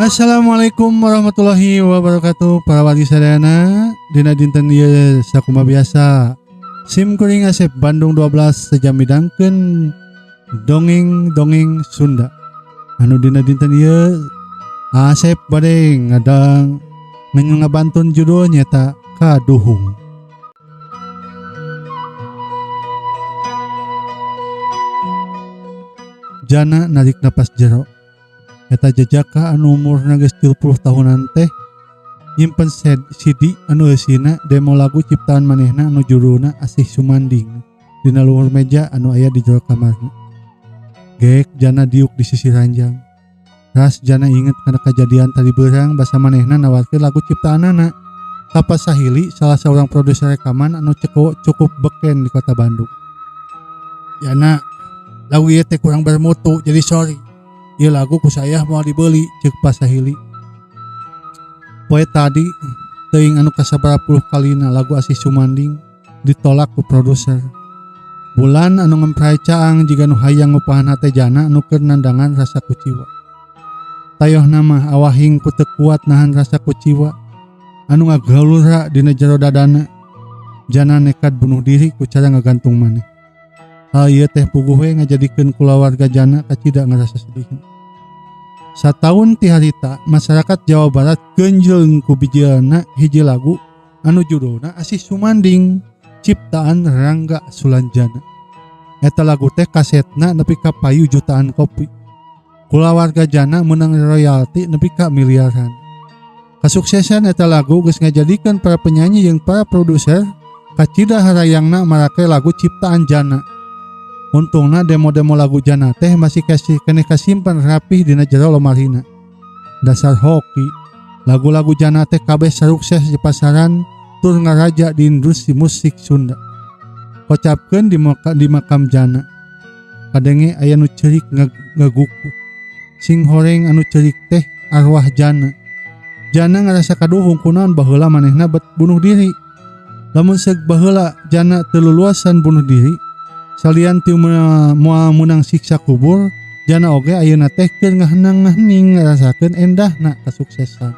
Assalamualaikum warahmatullahi wabarakatuh, para wargi sadayana. Dina dinten ieu, sakumaha biasa, sim kuring Asep Bandung 12 sejam midangkeun dongeng-dongeng Sunda. Anu dina dinten ieu Asep bade ngadang ngabantun judul nyata Kaduhung. Jana narik napas jero. Eta jejaka anu umurna geus 30 tahunan teh nyimpen CD anu eusina demo lagu ciptaan manehna anu judulna Asih Sumanding dina luhur meja anu aya di jero kamarna. Geek Jana diuk di sisi ranjang. Ras Jana inget kana kajadian tadi beurang basa manehna nawarkeun lagu ciptaanana ka Pak Sahili, salah seorang produser rekaman anu cukup beken di kota Bandung. "Jana, lagu ieu teh kurang bermutu, jadi sorry. Ieu lagu ku saya mau dibeli," cek Pak Sahili. Poe tadi teuing anu kasabaraha puluh kalina lagu Asih Sumanding ditolak ku produser. Bulan anu ngempray caang jiga nu hayang ngupahan hate Jana anu keur nandangan rasa kuciwa. Tayohna mah awahing ku teu kuat nahan rasa kuciwa anu ngagalura dina jero dadana. Jana nekat bunuh diri ku cara ngagantung maneh. Hal ieu teh puguh we ngajadikeun kulawarga Jana kacida ngarasa sedih. Sataun ti harita, masyarakat Jawa Barat genjleng ku bijilna hiji lagu anu judulna Asih Sumanding ciptaan Rangga Sulanjana. Eta lagu teh kasetna nepi ka payu jutaan kopi. Kulawarga Jana meunang royalti nepi ka miliaran. Kasuksesan eta lagu geus ngajadikeun para penyanyi jeung para produser kacida harayangna marake lagu ciptaan Jana. Untungna demo-demo lagu Jana teh masih keneh kasimpan rapih dina jero lomarina. Dasar hoki, lagu-lagu Jana teh kabeh sukses di pasaran tur ngaraja di industri musik Sunda. Kocapkeun di makam Jana. Kadenge aya nu ceurik ngagukuk. Sing horeng anu ceurik teh arwah Jana. Jana ngarasa kaduhung kunaon baheula manehna bet bunuh diri. Lamun seug baheula Jana teu luluasan bunuh diri, salian ti moal meunang siksa kubur, Jana oge ayeuna teh keur ngahenang-ngahening ngarasakeun endahna kasuksesan.